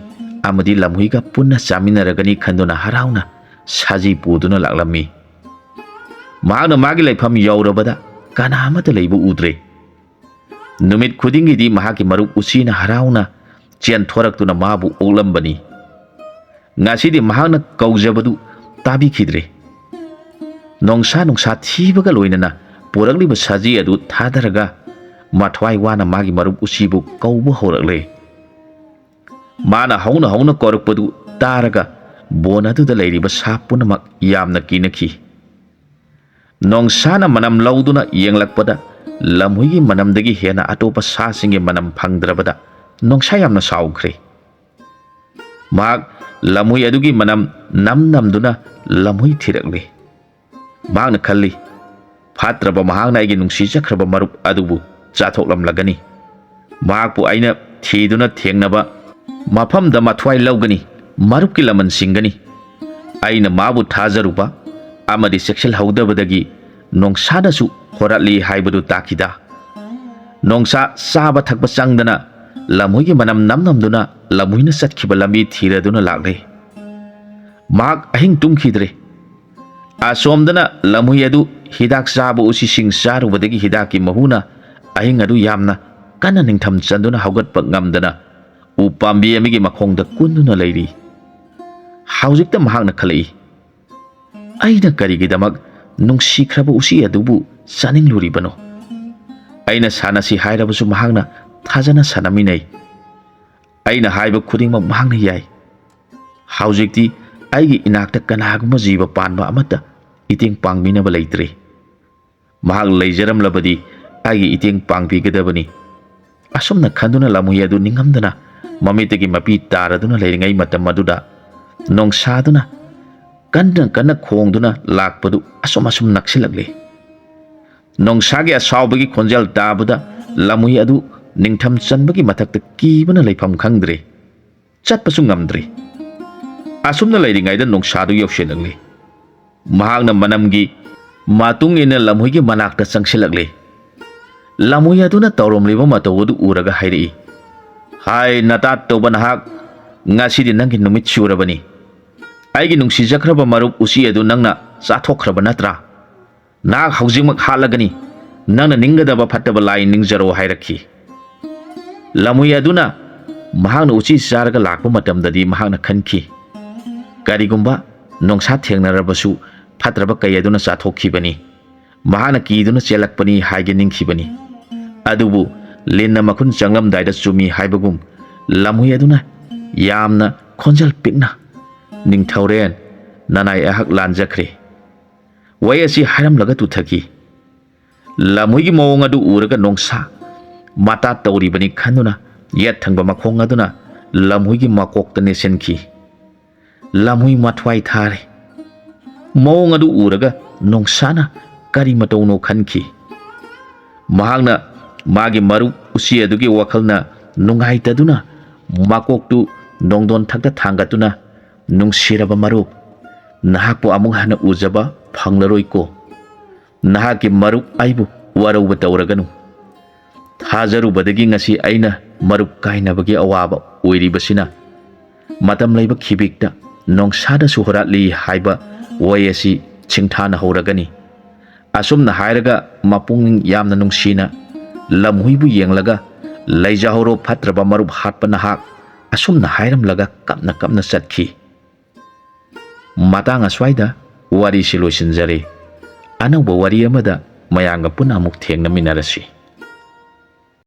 ꯑꯃꯗꯤ ꯂꯝꯍꯨꯏꯒ ꯄꯨꯟꯅ ꯆꯥꯃꯤꯟꯅꯔꯒꯅꯤ ꯈꯟꯗꯨꯅ ꯍꯔꯥꯎꯅ ꯁꯖꯤ ꯄꯨꯗꯨꯅ ꯂꯥꯛꯂꯝꯃꯤ꯫ ꯃꯍꯥꯛꯅ ꯃꯥꯒꯤ ꯂꯩꯐꯝ ꯌꯧꯔꯕꯗ ꯀꯅꯥ ꯑꯃꯠꯇ ꯂꯩꯕ ꯎꯗ꯭ꯔꯦ꯫ ꯅꯨꯃꯤꯠ ꯈꯨꯗꯤꯡꯒꯤꯗꯤ ꯃꯍꯥꯛꯀꯤ ꯃꯔꯨꯞ ꯎꯆꯤꯅ ꯍꯔꯥꯎꯅ ꯆꯦꯟꯊꯣꯔꯛꯇꯨꯅ ꯃꯥꯕꯨ ꯑꯣꯛꯂꯝꯕꯅꯤ꯫ ꯉꯁꯤꯗꯤ ꯃꯍꯥꯛꯅ ꯀꯧꯖꯕꯗꯨ ꯇꯥꯕꯤꯈꯤꯗ꯭ꯔꯦ꯫ ꯅꯣꯡꯁꯥ ꯅꯨꯡꯁꯥ ꯊꯤꯕꯒ ꯂꯣꯏꯅꯅ ꯄꯨꯔꯛꯂꯤꯕ ꯁꯖꯤ ꯑꯗꯨ ꯊꯥꯗꯔꯒ ꯃꯊ꯭ꯋꯥꯏ ꯋꯥꯅ ꯃꯥꯒꯤ ꯃꯔꯨꯞ ꯎꯆꯤꯕꯨ ꯀꯧꯕ ꯍꯧꯔꯛꯂꯦ꯫ ꯃꯥꯅ ꯍꯧꯅ ꯍꯧꯅ ꯀꯧꯔꯛꯄꯗꯨ ꯇꯥꯔꯒ ꯕꯣꯟ ꯑꯗꯨꯗ ꯂꯩꯔꯤꯕ ꯁꯥ ꯄꯨꯝꯅꯃꯛ ꯌꯥꯝꯅ ꯀꯤꯅꯈꯤ꯫ ꯅꯣꯡꯁꯥꯅ ꯃꯅꯝ ꯂꯧꯗꯨꯅ ꯌꯦꯡꯂꯛꯄꯗ ꯂꯝꯍꯨꯏꯒꯤ ꯃꯅꯝꯗꯒꯤ ꯍꯦꯟꯅ ꯑꯇꯣꯞꯄ ꯁꯥꯁꯤꯡꯒꯤ ꯃꯅꯝ ꯐꯪꯗ꯭ꯔꯕꯗ ꯅꯣꯡꯁꯥ ꯌꯥꯝꯅ ꯁꯥꯎꯈ꯭ꯔꯦ꯫ ꯃꯍꯥꯛ ꯂꯝꯍꯨꯏ ꯑꯗꯨꯒꯤ ꯃꯅꯝ ꯅꯝ ꯅꯝꯗꯨꯅ ꯂꯝꯍꯨꯏ ꯊꯤꯔꯛꯂꯦ꯫ ꯃꯍꯥꯛꯅ ꯈꯜꯂꯤ, "ꯐꯥꯠꯇ꯭ꯔꯕ ꯃꯍꯥꯛꯅ ꯑꯩꯒꯤ ꯅꯨꯡꯁꯤꯖꯈ꯭ꯔꯕ ꯃꯔꯨꯞ ꯑꯗꯨꯕꯨ ꯆꯥꯊꯣꯛꯂꯝꯂꯒꯅꯤ꯫ ꯃꯍꯥꯛꯄꯨ ꯑꯩꯅ ꯊꯤꯗꯨꯅ ꯊꯦꯡꯅꯕ ꯃꯐꯝꯗ ꯃꯊ꯭ꯋꯥꯏ ꯂꯧꯒꯅꯤ, ꯃꯔꯨꯞꯀꯤ ꯂꯃꯟ ꯁꯤꯡꯒꯅꯤ꯫" ꯑꯩꯅ ꯃꯥꯕꯨ ꯊꯥꯖꯔꯨꯕ ꯑꯃꯗꯤ ꯆꯦꯛꯁꯤꯜꯍꯧꯗꯕꯗꯒꯤ ꯅꯣꯡꯁꯥꯅꯁꯨ ꯍꯣꯔꯠꯂꯤ ꯍꯥꯏꯕꯗꯨ ꯇꯥꯈꯤꯗ꯫ ꯅꯣꯡꯁꯥ ꯆꯥꯕ ꯊꯛꯄ ꯆꯪꯗꯅ ꯂꯝꯍꯨꯏꯒꯤ ꯃꯅꯝ ꯅꯝ ꯅꯝꯗꯨꯅ ꯂꯝꯍꯨꯏꯅ ꯆꯠꯈꯤꯕ ꯂꯝꯕꯤ ꯊꯤꯔꯗꯨꯅ ꯂꯥꯛꯂꯦ꯫ ꯃꯍꯥꯛ ꯑꯍꯤꯡ ꯇꯨꯝꯈꯤꯗ꯭ꯔꯦ꯫ ꯑꯁꯣꯝꯗꯅ ꯂꯝꯍꯨꯏ ꯑꯗꯨ ꯍꯤꯗꯥꯛ ꯆꯥꯕ ꯎꯆꯤꯁꯤꯡ ꯆꯥꯔꯨꯕꯗꯒꯤ ꯍꯤꯗꯥꯛꯀꯤ ꯃꯍꯨꯅ ꯑꯍꯤꯡ ꯑꯗꯨ ꯌꯥꯝꯅ ꯀꯟꯅ ꯅꯤꯡꯊꯝ ꯆꯟꯗꯨꯅ ꯍꯧꯒꯠꯄ ꯉꯝꯗꯅ ꯎ ꯄꯥꯝꯕꯤ ꯑꯃꯒꯤ ꯃꯈꯣꯡꯗ ꯀꯨꯟꯗꯨꯅ ꯂꯩꯔꯤ꯫ ꯍꯧꯖꯤꯛꯇ ꯃꯍꯥꯛꯅ ꯈꯜꯂꯛꯏ, "ꯑꯩꯅ ꯀꯔꯤꯒꯤꯗꯃꯛ ꯅꯨꯡꯁꯤꯈ꯭ꯔꯕ ꯎꯆꯤ ꯑꯗꯨꯕꯨ ꯆꯥꯅꯤꯡꯂꯨꯔꯤꯕꯅꯣ? ꯑꯩꯅ ꯁꯥꯟꯅꯁꯤ ꯍꯥꯏꯔꯕꯁꯨ ꯃꯍꯥꯛꯅ ꯊꯥꯖꯅ ꯁꯥꯟꯅꯃꯤꯟꯅꯩ꯫ ꯑꯩꯅ ꯍꯥꯏꯕ ꯈꯨꯗꯤꯡꯃꯛ ꯃꯍꯥꯛꯅ ꯌꯥꯏ꯫ ꯍꯧꯖꯤꯛꯇꯤ ꯑꯩꯒꯤ ꯏꯅꯥꯛꯇ ꯀꯅꯥꯒꯨꯝꯕ ꯖꯤꯕ ꯄꯥꯟꯕ ꯑꯃꯠꯇ ꯏꯇꯦꯡ ꯄꯥꯡꯕꯤꯅꯕ ꯂꯩꯇ꯭ꯔꯦ꯫ ꯃꯍꯥꯛ ꯂꯩꯖꯔꯝꯂꯕꯗꯤ ꯑꯩꯒꯤ ꯏꯇꯦꯡ ꯄꯥꯡꯕꯤꯒꯗꯕꯅꯤ꯫ ꯑꯁꯨꯝꯅ ꯈꯟꯗꯨꯅ ꯂꯝꯍꯨꯏ ꯑꯗꯨ ꯅꯤꯡꯉꯝꯗꯅ ꯃꯃꯤꯠꯇꯒꯤ ꯃꯄꯤ ꯇꯥꯔꯗꯨꯅ ꯂꯩꯔꯤꯉꯩ ꯃꯇꯝ ꯑꯗꯨꯗ ꯅꯣꯡꯁꯥꯗꯨꯅ ꯀꯟꯅ ꯀꯟꯅ ꯈꯣꯡꯗꯨꯅ ꯂꯥꯛꯄꯗꯨ ꯑꯁꯨꯝ ꯑꯁꯨꯝ ꯅꯛꯁꯤꯜꯂꯛꯂꯦ꯫ ꯅꯣꯡꯁꯥꯒꯤ ꯑꯁꯥꯎꯕꯒꯤ ꯈꯣꯟꯖꯦꯜ ꯇꯥꯕꯗ ꯂꯝꯍꯨꯏ ꯑꯗꯨ ꯅꯤꯡꯊꯝ ꯆꯟꯕꯒꯤ ꯃꯊꯛꯇ ꯀꯤꯕꯅ ꯂꯩꯐꯝ ꯈꯪꯗ꯭ꯔꯦ꯫ ꯆꯠꯄꯁꯨ ꯉꯝꯗ꯭ꯔꯦ꯫ ꯑꯁꯨꯝꯅ ꯂꯩꯔꯤꯉꯩꯗ ꯅꯣꯡꯁꯥꯗꯨ ꯌꯧꯁꯤꯜꯂꯛꯂꯦ꯫ ꯃꯍꯥꯛꯅ ꯃꯅꯝꯒꯤ ꯃꯇꯨꯡ ꯏꯟꯅ ꯂꯝꯍꯨꯏꯒꯤ ꯃꯅꯥꯛꯇ ꯆꯪꯁꯤꯜꯂꯛꯂꯦ꯫ ꯂꯝꯍꯨꯏ ꯑꯗꯨꯅ ꯇꯧꯔꯝꯂꯤꯕ ꯃꯇꯧ ꯑꯗꯨ ꯎꯔꯒ ꯍꯥꯏꯔꯛꯏ, "ꯍꯥꯏ ꯅꯇꯥꯠ ꯇꯧꯕ ꯅꯍꯥꯛ, ꯉꯁꯤꯗꯤ ꯅꯪꯒꯤ ꯅꯨꯃꯤꯠ ꯁꯨꯔꯕꯅꯤ꯫ ꯑꯩꯒꯤ ꯅꯨꯡꯁꯤꯖꯈ꯭ꯔꯕ ꯃꯔꯨꯞ ꯎꯆꯤ ꯑꯗꯨ ꯅꯪꯅ ꯆꯥꯊꯣꯛꯈ꯭ꯔꯕ ꯅꯠꯇ꯭ꯔꯥ? ꯅꯍꯥꯛ ꯍꯧꯖꯤꯛꯃꯛ ꯍꯥꯠꯂꯒꯅꯤ꯫ ꯅꯪꯅ ꯅꯤꯡꯒꯗꯕ ꯐꯠꯇꯕ ꯂꯥꯏ ꯅꯤꯡꯖꯔꯣ" ꯍꯥꯏꯔꯛꯈꯤ꯫ ꯂꯝꯍꯨꯏ ꯑꯗꯨꯅ ꯃꯍꯥꯛꯅ ꯎꯆꯤ ꯆꯥꯔꯒ ꯂꯥꯛꯄ ꯃꯇꯝꯗꯗꯤ ꯃꯍꯥꯛꯅ ꯈꯟꯈꯤ, ꯀꯔꯤꯒꯨꯝꯕ ꯅꯣꯡꯁꯥ ꯊꯦꯡꯅꯔꯕꯁꯨ ꯐꯠꯇ꯭ꯔꯕ ꯀꯩ ꯑꯗꯨꯅ ꯆꯥꯊꯣꯛꯈꯤꯕꯅꯤ꯫ ꯃꯍꯥꯛꯅ ꯀꯤꯗꯨꯅ ꯆꯦꯜꯂꯛꯄꯅꯤ ꯍꯥꯏꯒꯦ ꯅꯤꯡꯈꯤꯕꯅꯤ꯫ ꯑꯗꯨꯕꯨ ꯂꯤꯟꯅ ꯃꯈꯨꯟ ꯆꯪꯂꯝꯗꯥꯏꯗ ꯆꯨꯝꯃꯤ ꯍꯥꯏꯕꯒꯨꯝ ꯂꯝꯍꯨꯏ ꯑꯗꯨꯅ ꯌꯥꯝꯅ ꯈꯣꯟꯖꯦꯜ ꯄꯤꯛꯅ, "ꯅꯤꯡꯊꯧꯔꯦꯟ, ꯅꯅꯥꯏ ꯑꯩꯍꯥꯛ ꯂꯥꯟꯖꯈ꯭ꯔꯦ" ꯋꯥꯍꯩ ꯑꯁꯤ ꯍꯥꯏꯔꯝꯂꯒ ꯇꯨꯊꯈꯤ꯫ ꯂꯝꯍꯨꯏꯒꯤ ꯃꯑꯣꯡ ꯑꯗꯨ ꯎꯔꯒ ꯅꯣꯡꯁꯥ ꯃꯇꯥ ꯇꯧꯔꯤꯕꯅꯤ ꯈꯟꯗꯨꯅ ꯌꯦꯠ ꯊꯪꯕ ꯃꯈꯣꯡ ꯑꯗꯨꯅ ꯂꯝꯍꯨꯏꯒꯤ ꯃꯀꯣꯛꯇ ꯅꯦꯠꯁꯤꯟꯈꯤ꯫ ꯂꯝꯍꯨꯏ ꯃꯊ꯭ꯋꯥꯏ ꯊꯥꯔꯦ꯫ ꯃꯑꯣꯡ ꯑꯗꯨ ꯎꯔꯒ ꯅꯣꯡꯁꯥꯅ ꯀꯔꯤ ꯃꯇꯧꯅꯣ ꯈꯟꯈꯤ꯫ ꯃꯍꯥꯛꯅ ꯃꯥꯒꯤ ꯃꯔꯨꯞ ꯎꯆꯤ ꯑꯗꯨꯒꯤ ꯋꯥꯈꯜꯅ ꯅꯨꯡꯉꯥꯏꯇꯗꯨꯅ ꯃꯀꯣꯛꯇꯨ ꯅꯣꯡꯗꯣꯟ ꯊꯛꯇ ꯊꯥꯡꯒꯠꯇꯨꯅ, "ꯅꯨꯡꯁꯤꯔꯕ ꯃꯔꯨꯞ, ꯅꯍꯥꯛꯄꯨ ꯑꯃꯨꯛ ꯍꯟꯅ ꯎꯖꯕ ꯐꯪꯂꯔꯣꯏꯀꯣ꯫ ꯅꯍꯥꯛꯀꯤ ꯃꯔꯨꯞ ꯑꯩꯕꯨ ꯋꯥꯔꯧꯕ ꯇꯧꯔꯒꯅꯨ꯫ ꯊꯥꯖꯔꯨꯕꯗꯒꯤ ꯉꯁꯤ ꯑꯩꯅ ꯃꯔꯨꯞ ꯀꯥꯏꯅꯕꯒꯤ ꯑꯋꯥꯕ ꯑꯣꯏꯔꯤꯕꯁꯤꯅ ꯃꯇꯝ ꯂꯩꯕ ꯈꯤꯕꯤꯛꯇ ꯅꯣꯡꯁꯥꯗꯁꯨ ꯍꯨꯔꯥꯠꯂꯤ" ꯍꯥꯏꯕ ꯋꯥꯍꯩ ꯑꯁꯤ ꯁꯤꯡꯊꯥꯅ ꯍꯧꯔꯒꯅꯤ꯫ ꯑꯁꯨꯝꯅ ꯍꯥꯏꯔꯒ ꯃꯄꯨꯛꯅꯤꯡ ꯌꯥꯝꯅ ꯅꯨꯡꯁꯤꯅ ꯂꯝꯍꯨꯏꯕꯨ ꯌꯦꯡꯂꯒ, "ꯂꯩꯖꯍꯧꯔꯣ ꯐꯠꯇ꯭ꯔꯕ ꯃꯔꯨꯞ ꯍꯥꯠꯄ ꯅꯍꯥꯛ", ꯑꯁꯨꯝꯅ ꯍꯥꯏꯔꯝꯂꯒ ꯀꯞꯅ ꯀꯞꯅ ꯆꯠꯈꯤ꯫ ꯃꯇꯥꯡ ꯑꯁ꯭ꯋꯥꯏꯗ ꯋꯥꯔꯤꯁꯤ ꯂꯣꯏꯁꯤꯟꯖꯔꯦ꯫ ꯑꯅꯧꯕ ꯋꯥꯔꯤ ꯑꯃꯗ ꯃꯌꯥꯝꯒ ꯄꯨꯟꯅ ꯑꯃꯨꯛ ꯊꯦꯡꯅꯃꯤꯟꯅꯔꯁꯤ꯫